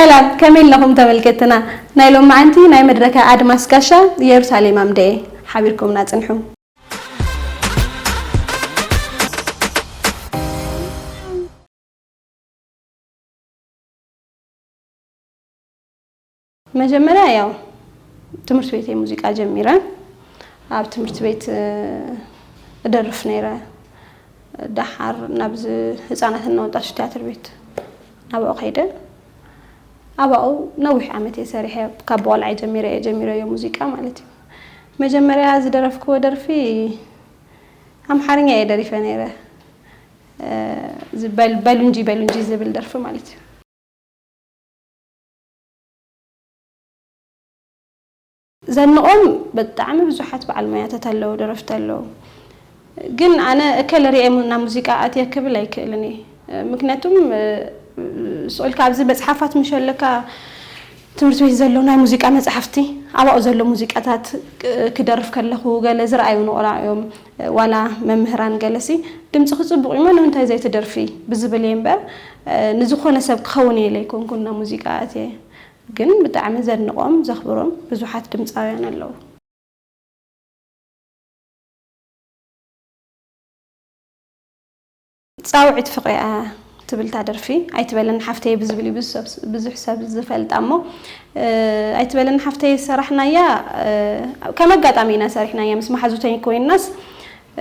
ሰላም፣ ከመይ ኣለኹም ተመልከትና? ናይ ሎማዓንቲ ናይ መድረከ ኣድማስ ጋሻ ኢየሩሳሌም ኣምደየ ሓቢርኩምና ጽንሑ። መጀመርያ ያው ትምህርቲ ቤት ሙዚቃ ጀሚረ። ኣብ ትምህርቲ ቤት፣ እ፣ እደርፍ ነይረ። ደሓር ናብዚ ህፃናትና ወጣቶች ቲያትር ቤት ናብኡ ከይደ። ኣብኡ ነዊሕ ዓመት እየ ሰሪሐ። ካብ ቆልዓ ጀሚረ እየ ጀሚረዮ ሙዚቃ ማለት እዩ። መጀመርያ ዝደረፍክዎ ደርፊ ኣምሓርኛ እየ ደሪፈ ነይረ። እ፣ ዝበል-፣ በሉ እንጂ በሉ እንጂ ዝብል ደርፊ ማለት እዩ። ዘንቖም ብጣዕሚ ብዙሓት በዓል ሞያታት ኣለዉ፣ ደረፍቲ ኣለዉ። ግን ኣነ እከለ ሪኤ ሙ-፣ ናብ ሙዚቃ ኣትየ ክብል ኣይክእልን እየ። ምክንያቱም፣ እ፣ ስቕ ኢልካ ኣብዚ መጽሓፋት ምሽ ኣለካ፣ ትምህርቲ ቤት ዘለዉ ናይ ሙዚቃ መጽሓፍቲ፣ ኣብኡ ዘሎ ሙዚቃታት ክ-፣ ክደርፍ ከለኹ ገለ ዝረኣዩ ንቑራ እዮም። ዋላ መምህራን ገለሲ ድምፅኺ ፅቡቕ እዩ፣ እሞ ንምንታይ ዘይትደርፊ ብዝብል እየ እምበር፣ እ፣ ንዝኾነ ሰብ ክኸውን እየ ኢለ ኣይኮንኩን ናብ ሙዚቃ ኣትየ። ግን ብጣዕሚ ዘድንቖም ዘኽብሮም ብዙሓት ድምፃውያን ኣለዉ። ጻውዒት ፍቕሪ እያ ትብል እታ ደርፊ። ኣይትበለኒ ሓፍተይ ብዝብል እዩ ብዙሕ ሰብ፣ ብዙሕ ሰብ ዝፈልጣ እሞ፣ እ፣ ኣይትበለኒ ሓፍተይ ዝሰራሕናያ፣ እ፣ ከም ኣጋጣሚ ኢና ሰሪሕናያ። ምስ መሓዙተይ ኮይንናስ፣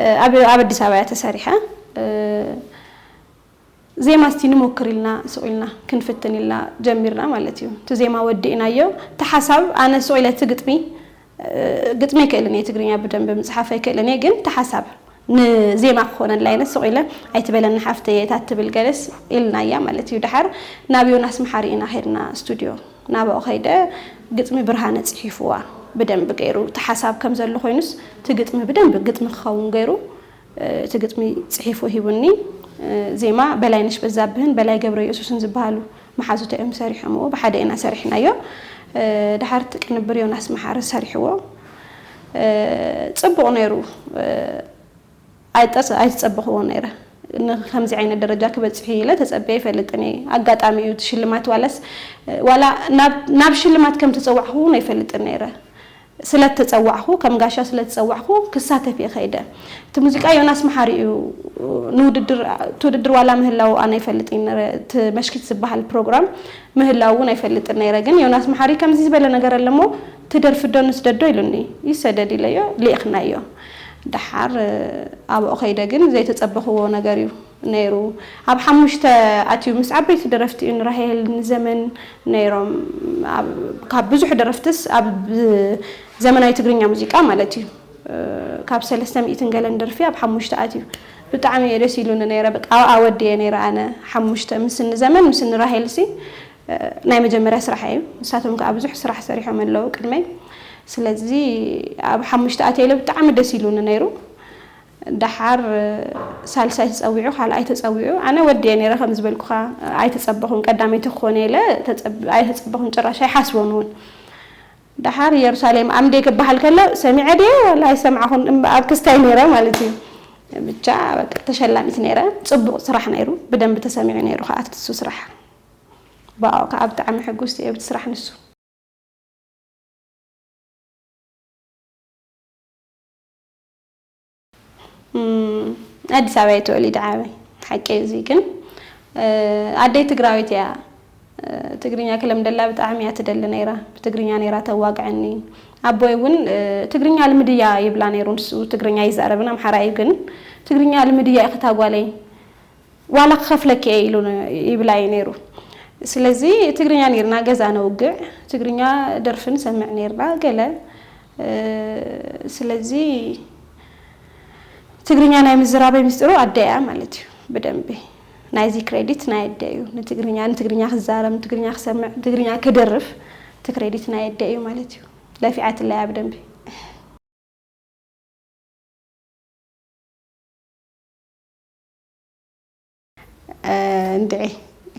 እ፣ ኣብ፣ ኣብ ኣዲስ ኣበባ እያ ተሰሪሐ። እ፣ ዜማ እስቲ ንሞክር ኢልና፣ ስቕ ኢልና ክንፍትን ኢልና ጀሚርና ማለት እዩ። እቲ ዜማ ወዲእናዮ። እቲ ሓሳብ ኣነ ስቕ ኢለ እቲ ግጥሚ፣ እ፣ ግጥሚ ኣይክእልን እየ፣ ትግርኛ ብደንብ ምጽሓፍ ኣይክእልን እየ፣ ግን እቲ ሓሳብ ንዜማ ክኾነላ ኢለ ስቕ ኢለ፣ "ኣይትበለኒ ሓፍተይ እታ ትብል ገለስ" ኢልናያ ማለት እዩ። ደሓር ናብ ዮናስ መሓሪ ኢና ኸድና ስቱድዮ። ናብኡ ኸይደ ግጥሚ ብርሃነ ጽሒፍዋ ብደንብ ገይሩ፣ እቲ ሓሳብ ከም ዘሎ ኮይኑስ፣ እቲ ግጥሚ ብደንብ ግጥሚ ክኸውን ገይሩ፣ እ፣ እቲ ግጥሚ ጽሒፉ ሂቡኒ። እ፣ ዜማ በላይነሽ በዛብህን በላይ ገብረ ኢየሱስን ዝበሃሉ መሓዙተ እዮም ሰሪሖምዎ። ብሓደ ኢና ሰሪሕናዮ። እ፣ ደሓር እቲ ቅንብር ዮናስ መሓሪ ሰሪሕዎ። እ፣ ጽቡቕ ነይሩ። እ፣ ኣይጠ-፣ ኣይተጸበኽዎ ነይረ። ንከምዚ ዓይነት ደረጃ ክበጽሕ ኢለ ተጸብየ ኣይፈልጥን እየ። ኣጋጣሚ እዩ እቲ ሽልማት ዋላስ፣ ዋላ ናብ፣ ናብ ሽልማት ከም ተጸዋዕኹ እውን ኣይፈልጥን ነይረ። ስለ ተጸዋዕኹ፣ ከም ጋሻ ስለ ተጸዋዕኹ ክሳተፍ እየ ከይደ። እቲ ሙዚቃ ዮናስ መሓሪ እዩ ንውድድር፣ እቲ ውድድር ዋላ ምህላው ኣነ ኣይፈልጥን ነይረ። እቲ መሽኪት ዝበሃል ፕሮግራም ምህላው እውን ኣይፈልጥን ነይረ። ግን ዮናስ መሓሪ ከምዚ ዝበለ ነገር ኣለሞ ትደርፊ ዶ ንስደዶ ኢሉኒ። ይሰደድ ኢለዮ፣ ልኢኽናዮ። ደሓር፣ እ፣ ኣብኡ ከይደ ግን ዘይተጸበኽዎ ነገር እዩ ነይሩ። ኣብ ሓሙሽተ ኣትዩ ምስ ዓበይቲ ደረፍቲ እዩ፣ ንራሄል፣ ንዘመን ነይሮም። ኣብ፣ ካብ ብዙሕ ደረፍትስ ኣብ ዘመናዊ ትግርኛ ሙዚቃ ማለት እዩ፣ እ፣ ካብ ሰለስተ ሚእትን ገለን ደርፊ ኣብ ሓሙሽተ ኣትዩ። ብጣዕሚ እየ ደስ ኢሉኒ ነይረ። በቃ ኣብኣ ወዲየ ነይረ ኣነ። ሓሙሽተ ምስ ንዘመን ምስ ንራሄልሲ፣ እ፣ ናይ መጀመርያ ስራሕ እዩ። ንሳቶም ከዓ ብዙሕ ስራሕ ሰሪሖም ኣለዉ ቅድመይ። ስለዚ ኣብ ሓሙሽተ ኣትየ ኢለ ብጣዕሚ ደስ ኢሉኒ ነይሩ። ደሓር፣ እ፣ ሳልሳይ ተጸዊዑ፣ ካልኣይ ተጸዊዑ። ኣነ ወዲየ ነይረ ከም ዝበልኩኻ፣ ኣይተጸበኹን። ቀዳመይቲ ክኾነ ኢለ ተጸብ-፣ ኣይተጸበኹን ጭራሽ፣ ኣይሓስቦን እውን። ደሓር ኢየሩሳሌም ኣምዴ ክበሃል ከሎ ሰሚዐ ድየ ዋላ ኣይሰማዕኹን፣ እም-፣ ኣብ ክስታይ ነይረ ማለት እዩ። ብቻ በቃ ተሸላሚት ነይረ። ጽቡቕ ስራሕ ነይሩ፣ ብደንቢ ተሰሚዑ ነይሩ ከዓ እቲ ንሱ ስራሕ። ብኣኡ ከዓ ብጣዕሚ ሕጉስቲ እየ ብቲ ስራሕ ንሱ። እም፣ ኣዲስ ኣበባ እየ ተወሊደ ዓበይ። ሓቂ እዩ እዚ ግን፣ እ፣ ኣደይ ትግራዊት እያ። እ፣ ትግርኛ ክለምደላ ብጣዕሚ እያ ትደሊ ነይራ። ብትግርኛ ነይራ ተዋግዐኒ። ኣቦይ እውን፣ እ፣ ትግርኛ ልምድያ ይብላ ነይሩ። ንሱ ትግርኛ ይዛረብን ኣምሓራ እዩ ግን፣ "ትግርኛ ልምድያ ኢኺ እታ ጓለይ፣ ዋላ ክኸፍለኪ እየ" ኢሉ ነ-፣ ይብላ እዩ ነይሩ። ስለዚ ትግርኛ ነይርና ገዛ ነውግዕ፣ ትግርኛ ደርፊ ንሰምዕ ነይርና ገለ። እ፣ ስለዚ ትግርኛ ናይ ምዝራበይ ምስጢሩ ኣደ እያ ማለት እዩ። ብደንቢ ናይዚ ክሬዲት ናይ ኣደ እዩ። ንትግርኛ፣ ንትግርኛ ክዛረብ፣ ንትግርኛ ክሰምዕ፣ ንትግርኛ ክደርፍ እቲ ክሬዲት ናይ ኣደ እዩ ማለት እዩ። ለፊዓትለይ እያ ብደንቢ። እ፣ እንድዒ፣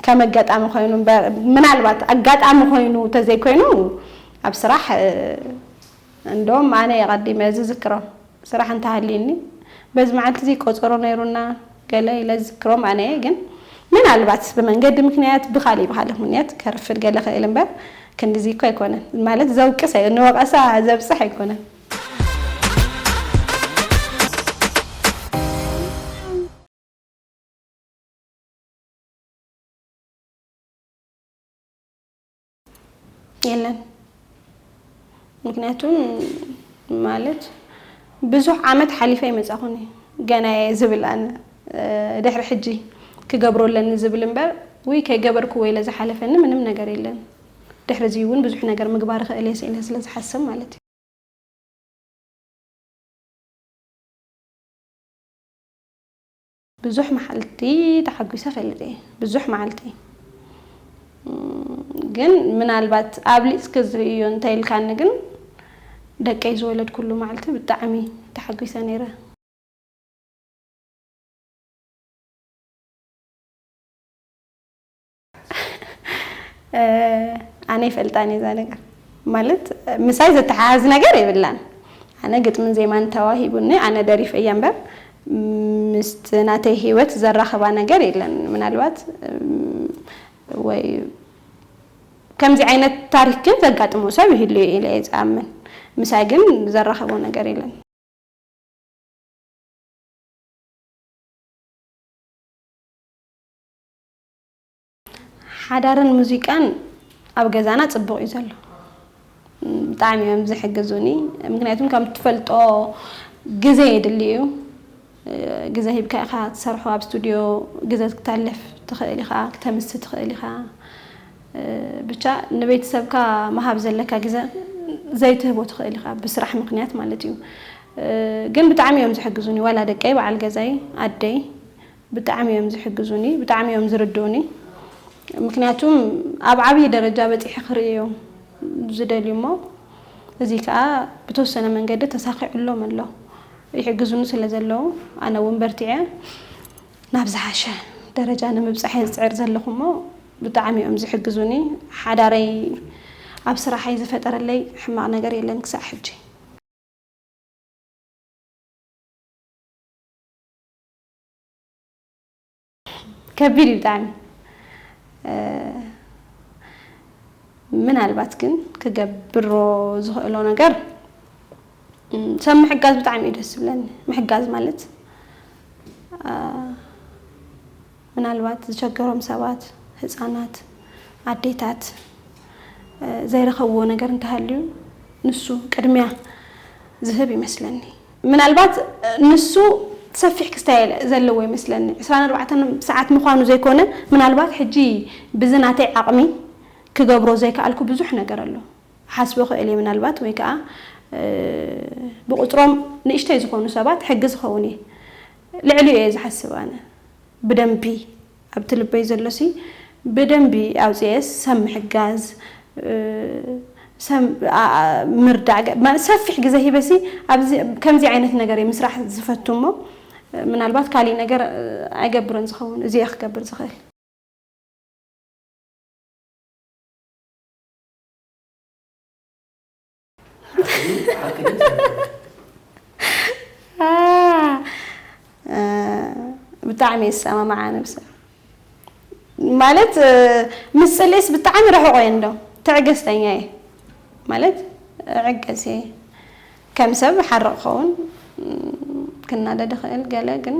ከም ኣጋጣሚ ኮይኑ እምበር፣ ምናልባት ኣጋጣሚ ኮይኑ ተዘይኮይኑ፣ ኣብ ስራሕ፣ እ፣ እንደውም ኣነ እየ ቀዲመ ዝዝክሮም። ስራሕ እንተሃልዩኒ፣ በዚ መዓልቲ እዚ ቆጸሮ ነይሩና፣ ገለ ኢለ ዝዝክሮም ኣነ እየ። ግን ምናልባት ብመንገዲ ምኽንያት፣ ብኻሊእ ብኻሊእ ምኽንያት ከርፍድ ገለ ክእል እምበር፣ ክንድዚ እኮ ኣይኮነን። ማለት ዘውቅስ ኣይ-፣ ንወቐሳ ዘብጽሕ ኣይኮነን። የለን። ምኽንያቱም ማለት ብዙሕ ዓመት ሓሊፈ ይመጻኹኒ። ገና እየ ዝብል ኣነ፣ እ፣ ድሕሪ ሕጂ ክገብሮ ኣለኒ ዝብል እምበር፣ ውይ ከይገበርኩዎ ኢለ ዝሓለፈኒ ምንም ነገር የለን። ድሕሪ እዚ እውን ብዙሕ ነገር ምግባር እኽእል እየ ኢለ ስለ ዝሓስብ ማለት እዩ። ብዙሕ መዓልቲ ተሓጒሰ እፈልጥ እየ። ብዙሕ መዓልቲ። እም፣ ግን ምናልባት ኣብሊጽኪ ዝርእዮ እንተ ኢልካኒ ግን፣ ደቀይ ዝወለድኩሉ መዓልቲ ብጣዕሚ ተሓጒሰ ነይረ። እ፣ ኣነ ይፈልጣን እየ እዛ ነገር። ማለት፣ ምሳይ ዘተሓሕዝ ነገር የብላን። ኣነ ግጥምን ዜማን ተዋሂቡኒ፣ ኣነ ደሪፈያ እምበር፣ ምስቲ ናተይ ህይወት ዘራኽባ ነገር የለን። ምናልባት፣ እም፣ ወይ ከምዚ ዓይነት ታሪክ ግን ዘጋጥሞ ሰብ ይህሉ ኢለ እየ ዝኣምን። ምሳይ ግን ዘራኽቦ ነገር የለን። ሓዳርን ሙዚቃን ኣብ ገዛና ጽቡቕ እዩ ዘሎ። ብጣዕሚ እዮም ዝሕግዙኒ። ምክንያቱም ከም ትፈልጦ ግዜ የድሊ እዩ። ግዜ ሂብካ ኢኻ ትሰርሖ ኣብ ስቱድዮ፣ ግዜ ክተልፍ ትኽእል ኢኻ፣ ክተምሲ ትኽእል ኢኻ። ብቻ ንቤተሰብካ ምሃብ ዘለካ ግዜ ዘይትህቦ ትኽእል ኢኻ፣ ብስራሕ ምኽንያት ማለት እዩ። ግን ብጣዕሚ እዮም ዝሕግዙኒ፣ ዋላ ደቀይ፣ በዓል ገዛይ፣ ኣደይ ብጣዕሚ እዮም ዝሕግዙኒ፣ ብጣዕሚ እዮም ዝርድኡኒ። ምክንያቱም ኣብ ዓብዪ ደረጃ በፂሐ ክርእዮም ዝደልዩ እሞ፣ እዚ ከዓ ብተወሰነ መንገዲ ተሳኺዑሎም ኣሎ። ይሕግዙኒ ስለ ዘለዉ፣ ኣነ እውን በርቲዐ ናብ ዝሓሸ ደረጃ ንምብፃሕ እየ ዝፅዕር ዘለኹ እሞ፣ ብጣዕሚ እዮም ዝሕግዙኒ። ሓዳረይ ኣብ ስራሐይ ዝፈጠረለይ ሕማቕ ነገር የለን ክሳዕ ሕጂ። ከቢድ እዩ ብጣዕሚ። እ፣ ምናልባት ግን ክገብሮ ዝኽእሎ ነገር፣ እም፣ ሰብ ምሕጋዝ ብጣዕሚ እዩ ደስ ዝብለኒ። ምሕጋዝ ማለት፣ እ፣ ምናልባት ዝቸገሮም ሰባት፣ ህፃናት፣ ኣዴታት፣ እ፣ ዘይረኸብዎ ነገር እንተሃልዩ፣ ንሱ ቅድሚያ ዝህብ ይመስለኒ። ምናልባት፣ እ፣ ንሱ ሰፊሕ ክስታይ ዘለዎ ይመስለኒ። ዕስራን ኣርባዕተን ሰዓት ምዃኑ ዘይኮነ፣ ምናልባት ሕጂ ብዚ ናተይ ዓቕሚ ክገብሮ ዘይከኣልኩ ብዙሕ ነገር ኣሎ። ሓስቦ ክእል እየ ምናልባት፣ ወይ ከዓ፣ እ፣ ብቁፅሮም ንእሽተይ ዝኾኑ ሰባት ሕጊ ዝኸውን እየ። ልዕሊኡ እየ ዝሓስብ ኣነ። ብደንቢ ኣብቲ ልበይ ዘሎሲ ብደንቢ ኣውፅኤስ ሰብ ምሕጋዝ፣ እ፣ ሰብ፣ ኣ-፣ ኣ-፣ ምርዳእ ገ-፣ ማለት ሰፊሕ ግዜ ሂበሲ ኣብዚ ከምዚ ዓይነት ነገር እየ ምስራሕ ዝፈቱ እሞ፣ ምናልባት ካሊእ ነገር፣ እ፣ ኣይገብርን ዝኸውን፣ እዚ እየ ክገብር ዝኽእል። አ፣ እ፣ ብጣዕሚ እየ ዝሰማማዕ ኣነ ብሰብ። ማለት፣ እ፣ ምስ ጽልኢስ ብጣዕሚ ርሑቕ እየ እንዶ። ትዕግስተኛ እየ። ማለት፣ እዕገስ እየ። ከም ሰብ ሓርቕ ክኸውን፣ እ፣ ክናደድ እኽእል ገለ፣ ግን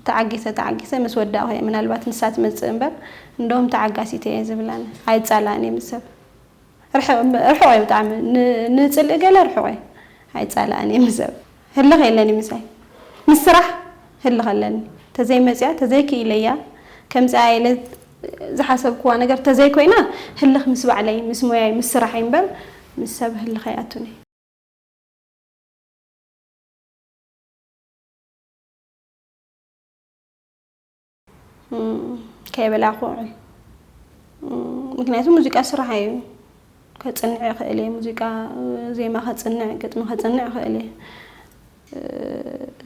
ተዓጊሰ፣ ተዓጊሰ ምስ ወዳእኹ እየ ምናልባት ንሳ ትመጽእ እምበር፣ እንደውም ተዓጋሲት እየ ዝብል ኣነ። ኣይጻላእን እየ ምስ ሰብ። ርሕ-፣ ርሑቕ እየ ብጣዕሚ። ን-፣ ንጽልኢ ገለ ርሑቕ እየ። ኣይጻላእን እየ ምስ ሰብ። ህልኽ የለኒ ምሳይ። ምስ ስራሕ ህልኽ ኣለኒ። ተዘይመጽያ፣ ተዘይክኢለያ፣ ከምጽኣ ኢለ ዝሓሰብክዋ ነገር ተዘይኮይና፣ ህልኽ ምስ ባዕለይ፣ ምስ ሞያይ፣ ምስ ስራሐይ እምበር፣ ምስ ሰብ ህልኽ ኣይኣቱን እየ። እም፣ ከይበላኹ እውዕል። እም፣ ምክንያቱ ሙዚቃ ስራሕ እዩ። ከጽንዕ ይኽእል እየ። ሙዚቃ፣ ዜማ ከጽንዕ፣ ግጥሚ ከጽንዕ ይኽእል እየ። እ፣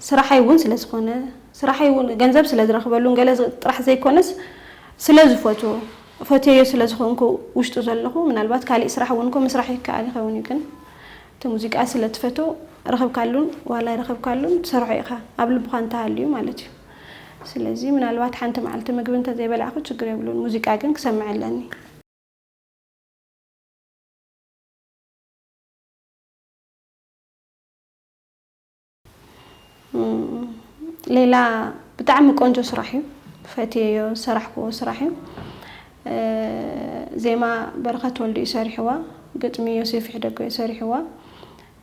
ስራሐይ እውን ስለ ዝኾነ፣ ስራሐይ እውን ገንዘብ ስለ ዝረኽበሉን ገለ ዝ-፣ ጥራሕ ዘይኮነስ ስለ ዝፈትዎ፣ ፈትየዮ ስለ ዝኾንኩ ውሽጡ ዘለኹ፣ ምናልባት ካሊእ ስራሕ እውን እኮ ምስራሕ ይከኣል ይኸውን እዩ፣ ግን እቲ ሙዚቃ ስለ ትፈትዎ ረኸብካሉን ዋላ ኣይረኸብካሉን ትሰርሖ ኢኻ፣ ኣብ ልብኻ እንተሃልዩ ማለት እዩ። ስለዚ ምናልባት ሓንቲ መዓልቲ ምግቢ እንተዘይበላዕኩ ችግር የብሉን፣ ሙዚቃ ግን ክሰምዕ ኣለኒ። እም፣ ሌላ ብጣዕሚ ቆንጆ ስራሕ እዩ። ፈትየዮ ዝሰራሕክዎ ስራሕ እዩ። እ፣ ዜማ በረኸት ወልዱ እዩ ሰሪሕዋ፣ ግጥሚ ዮሴፍ ይሕደጎ እዩ ሰሪሕዋ፣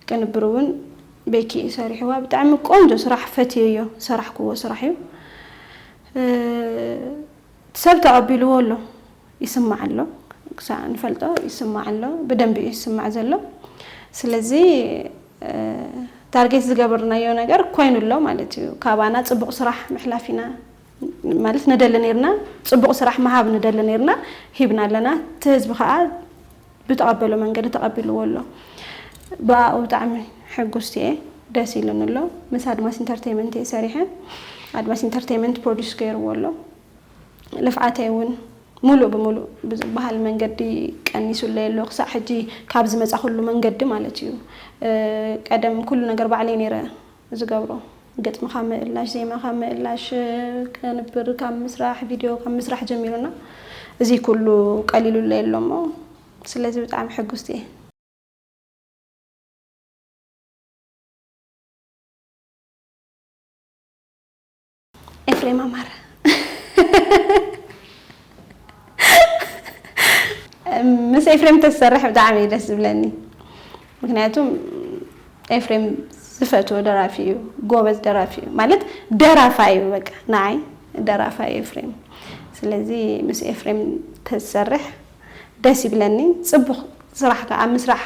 ቅንብር እውን ቤኪ እዩ ሰሪሕዋ። ብጣዕሚ ቆንጆ ስራሕ፣ ፈትየዮ ዝሰራሕክዎ ስራሕ እዩ። እ፣ ሰብ ተቐቢልዎ ኣሎ፣ ይስማዕ ኣሎ፣ ክሳዕ ንፈልጦ ይስማዕ ኣሎ፣ ብደንቢ እዩ ዝስማዕ ዘሎ። ስለዚ፣ እ፣ ታርጌት ዝገበርናዮ ነገር ኮይኑ ኣሎ ማለት እዩ። ካባና ጽቡቕ ስራሕ ምሕላፍ ኢና፣ ማለት ንደሊ ነይርና፣ ጽቡቕ ስራሕ ምሃብ ንደሊ ነይርና፣ ሂብና ኣለና። እቲ ህዝቢ ከኣ ብተቐበሎ መንገዲ ተቐቢልዎ ኣሎ። ብኣኡ ብጣዕሚ ሕጉስቲ እየ፣ ደስ ኢሉኒ ኣሎ። ምስ ኣድማስ ኢንተርቴይመንት እየ ሰሪሐ። ኣድማስ ኢንተርቴይመንት ፕሮዲስ ገይርዎ ኣሎ። ልፍዓተይ እውን ሙሉእ ብሙሉእ ብዝበሃል መንገዲ ቀኒሱለይ ኣሎ። ክሳዕ ሕጂ ካብ ዝመጻኹሉ መንገዲ ማለት እዩ። እ፣ ቀደም ኩሉ ነገር ባዕለይ ነይረ ዝገብሮ። ግጥሚ ካብ ምእላሽ፣ ዜማ ካብ ምእላሽ፣ ቅንብር ካብ ምስራሕ፣ ቪድዮ ካብ ምስራሕ ጀሚሩና እዚ ኩሉ ቀሊሉለይ ኣሎ እሞ፣ ስለዚ ብጣዕሚ ሕጉስቲ እየ። ኤፍሬም ኣማረ። ምስ ኤፍሬም ተዝሰርሕ ብጣዕሚ እዩ ደስ ዝብለኒ። ምክንያቱ ኤፍሬም ዝፈትዎ ደራፊ እዩ፣ ጎበዝ ደራፊ እዩ። ማለት ደራፋይ እዩ በቃ፣ ንዓይ ደራፋይ እዩ ኤፍሬም። ስለዚ ምስ ኤፍሬም ተዝሰርሕ ደስ ይብለኒ። ጽቡቕ ስራሕ ከኣ ምስራሕ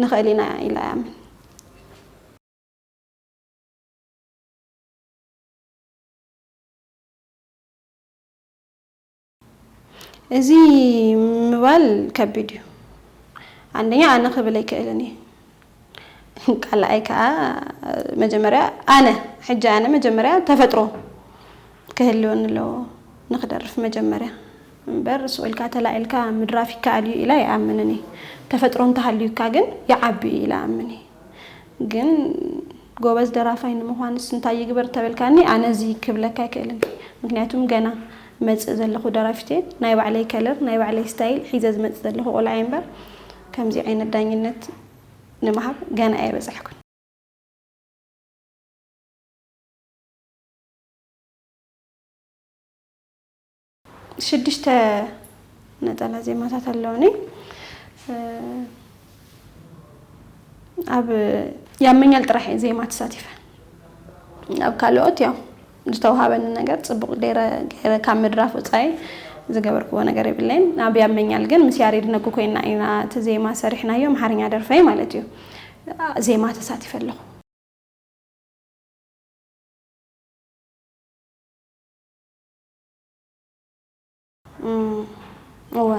ንኽእል ኢና ኢለ እኣምን። እዚ ምባል ከቢድ እዩ። ኣንደኛ ኣነ ክብል ኣይክእልን እየ። ካልኣይ ከኣ መጀመርያ ኣነ፣ ሕጂ ኣነ መጀመርያ ተፈጥሮ ክህልወኒ ኣለዎ ንክደርፍ መጀመርያ። እምበር ስቕ ኢልካ ተላዒልካ ምድራፍ ይከኣል እዩ ኢለ ኣይኣምንን እየ። ተፈጥሮ እንተሃልዩካ ግን ይዓቢ እዩ ኢለ እኣምን እየ። ግን ጎበዝ ደራፋይ ንምዃንስ እንታይ ይግበር ተበልካኒ፣ ኣነ እዚ ክብለካ ኣይክእልን። ምክንያቱም ገና መጽእ ዘለኹ ደራፊት እየ። ናይ ባዕለይ ከለር፣ ናይ ባዕለይ ስታይል ሒዘ ዝመጽእ ዘለኹ ቆልዓ እየ እምበር፣ ከምዚ ዓይነት ዳኝነት ንምሃብ ገና ኣይበጻሕኩን። ሽዱሽተ ነጸላ ዜማታት ኣለውኒ። እ፣ ኣብ ያመኛል ጥራሕ እየ ዜማ ተሳቲፈ። ኣብ ካልኦት ያው ዝተውሃበኒ ነገር ጽቡቕ ገይረ፣ ገይረ ካብ ምድራፍ ወጻኢ ዝገበርክዎ ነገር የብለይን። ኣብ ያመኛል ግን ምስ ያሬድ ነጉ ኮይና ኢና እቲ ዜማ ሰሪሕናዮ፣ ኣምሓርኛ ደርፈይ ማለት እዩ። ዜማ ተሳቲፈ ኣለኹ። እም፣ እወ።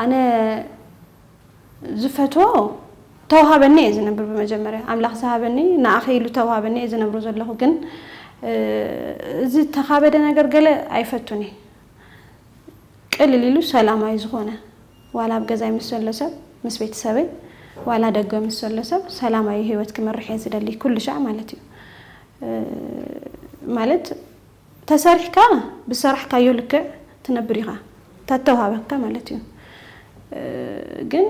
ኣነ ዝፈትዎ ተዋሃበኒ እየ ዝነብር። ብመጀመርያ ኣምላኽ ዝሃበኒ፣ ንኣኸ ኢሉ ተዋሃበኒ እየ ዝነብሮ ዘለኹ። ግን፣ እ፣ እዚ ተኻበደ ነገር ገለ ኣይፈቱን እየ። ቅልል ኢሉ ሰላማዊ ዝኾነ፣ ዋላ ኣብ ገዛይ ምስ ዘሎ ሰብ፣ ምስ ቤተሰበይ፣ ዋላ ደገ ምስ ዘሎ ሰብ ሰላማዊ ህይወት ክመርሕ እየ ዝደሊ፣ ኩሉ ሻዕ ማለት እዩ። እ፣ ማለት ተሰሪሕካ ብሰራሕካዮ ልክዕ ትነብር ኢኻ፣ ተተዋሃበካ ማለት እዩ። እ፣ ግን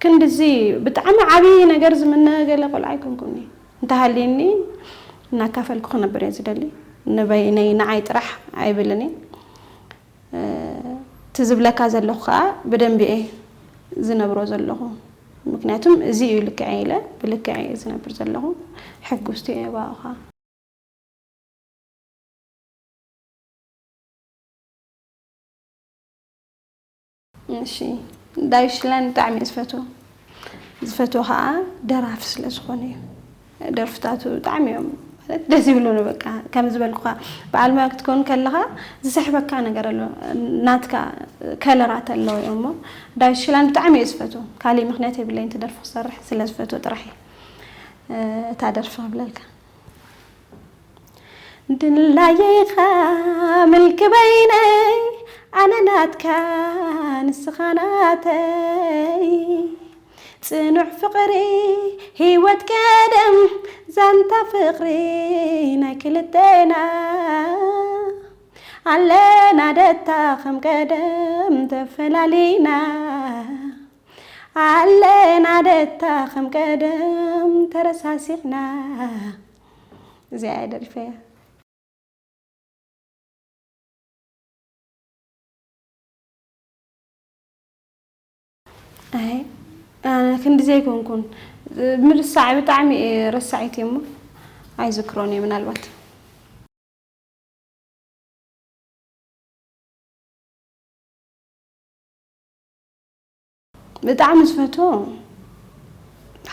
ክንድዚ ብጣዕሚ ዓብዪ ነገር ዝምነ ገለ ቆልዓ ኣይኮንኩን። እንተሃልየኒ እናካፈልኩ ክነብር እየ ዝደሊ። ንበይነይ ንዓይ ጥራሕ ኣይብልን እየ። እ፣ እቲ ዝብለካ ዘለኹ ከዓ ብደንቢ እየ ዝነብሮ ዘለኹ። ምክንያቱም እዚ እዩ ልክዐይ ኢለ ብልክዐይ እየ ዝነብር ዘለኹ። ሕጉስቲ እየ ብኣኻ። እሺ፣ ዳዊት ሽላን ብጣዕሚ እየ ዝፈትዎ። ዝፈትዎ ከዓ ደራፊ ስለ ዝኾነ እዩ። ደርፍታቱ ብጣዕሚ እዮም፣ ማለት፣ ደስ ይብሉኒ። በቃ፣ ከም ዝበልኩኻ፣ በዓል ሞያ ክትከውን ከለኻ ዝስሕበካ ነገር ኣሎ፣ ናትካ ከለራት ኣለዎ እዮም እሞ፣ ዳዊት ሽላን ብጣዕሚ እየ ዝፈትዎ። ካሊእ ምኽንያት የብለይን፣ እቲ ደርፊ ክሰርሕ ስለ ዝፈትዎ ጥራሕ እየ፣ እ፣ እታ ደርፊ ክብለልካ። ድላየይ ኢኻ ምልኪ በይነይ፣ ኣነ ናትካ ንስኻ ናተይ። ጽኑዕ ፍቕሪ ህይወት ቀደም ዛንታ ፍቕሪ ናይ ክልቴና ኣለና ደታ ከም ቀደም ተፈላሊና ኣለና ደታ ከም ቀደም ተረሳሲዕና እዚኣ እየ ደሪፈያ። ኣይ ኣነ ክንዲ ዘይኮንኩን ምርሳዕ ብጣዕሚ እየ ረሳዒት እየ እሞ ኣይዝክሮን እየ ምናልባት። ብጣዕሚ ዝፈትዎ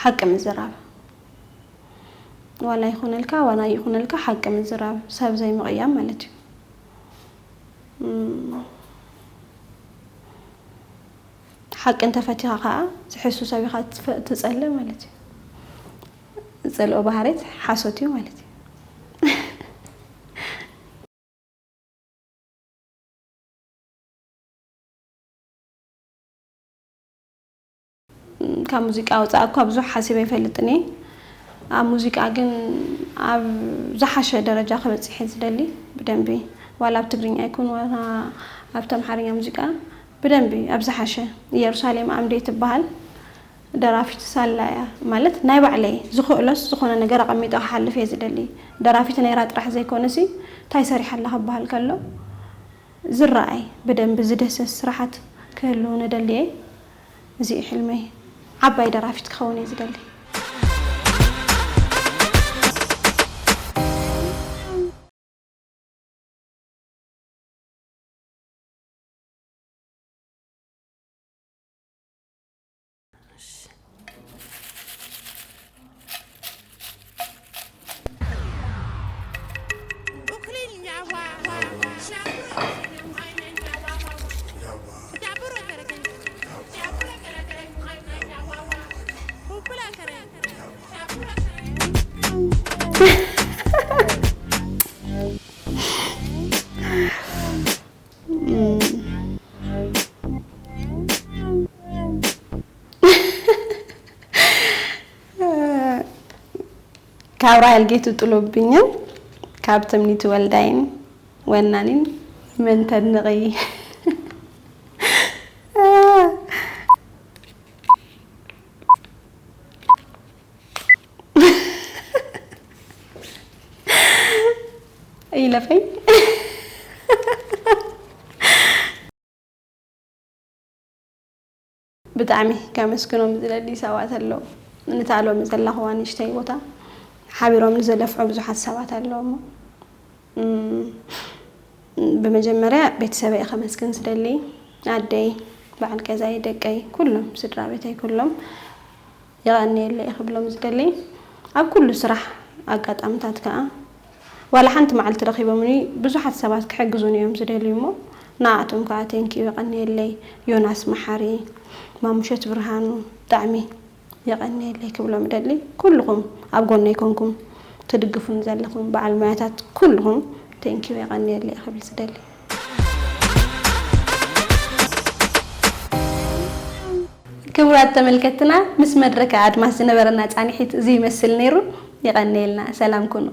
ሓቂ ምዝራብ ዋላ ይኹነልካ ዋላ ይኹነልካ ሓቂ ምዝራብ ሰብ ዘይምቕያም ማለት እዩ። ሓቂ እንተፈቲኻ ከዓ ዝሕሱ ሰብ ኢኻ ትጸልእ ማለት እዩ። ዝጸልኦ ባህርያት ሓሶት እዩ ማለት እዩ። ካብ ሙዚቃ ወፃእ እኳ ብዙሕ ሓሲበ ኣይፈልጥን እየ። ኣብ ሙዚቃ ግን ኣብ ዝሓሸ ደረጃ ክበፅሕ እየ ዝደሊ። ብደንቢ ዋላ ኣብ ትግርኛ ይኩን ዋላ ኣብቲ ኣምሓርኛ ሙዚቃ ብደንቢ ኣብ ዝሓሸ። ኢየሩሳሌም ኣምዴ ትበሃል ደራፊት ሳላ እያ። ማለት ናይ ባዕለይ ዝኽእሎስ ዝኾነ ነገር ኣቐሚጠ ክሓልፍ እየ ዝደሊ። ደራፊት ነይራ ጥራሕ ዘይኮነሲ እንታይ ሰሪሓ ኣላ ክበሃል ከሎ ዝረኣይ ብደንቢ ዝድህሰስ ስራሓት ክህልው ንደሊ እየ። እዚ እዩ ሕልመይ። ዓባይ ደራፊት ክኸውን እየ ዝደሊ። ካብ ራሄል ጌቱ ጥሎብኝን ካብ ትምኒት ወልዳይን ወናኒን መን ተድንቒ? ይለፈኝ። ብጣዕሚ ከመስግኖም ዝደሊ ሰባት ኣለዉ። ንታ ሎሚ ዘለኽዋ ንእሽተይ ቦታ ሓቢሮም ንዘለፍዑ ብዙሓት ሰባት ኣለዉ እሞ፣ እም፣ ብመጀመርያ ቤተሰበይ ከመስግን ዝደሊ፣ ኣደይ፣ በዓል ገዛይ፣ ደቀይ፣ ኩሎም ስድራ ቤተይ ኩሎም የቐንየለይ ክብሎም ዝደሊ። ኣብ ኩሉ ስራሕ ኣጋጣምታት ከኣ ዋላ ሓንቲ መዓልቲ ረኺቦምኒ ብዙሓት ሰባት ክሕግዙኒ እዮም ዝደልዩ እሞ ንኣቶም ከኣ ቴንኪዩ የቐንየለይ። ዮናስ መሓሪ፣ ማሙሸት ብርሃኑ ብጣዕሚ የቐንየለይ ክብሎም እደሊ። ኩልኹም ኣብ ጎነይ ኮንኩም ትድግፉን ዘለኹም በዓል ሞያታት ኩልኹም ቴንኪዩ የቐንየለይ ክብል ዝደሊ። ክቡራት ተመልከትና፣ ምስ መድረከ ኣድማስ ዝነበረና ጻንሒት እዚ ይመስል ነይሩ። የቐንየልና። ሰላም ኩኑ።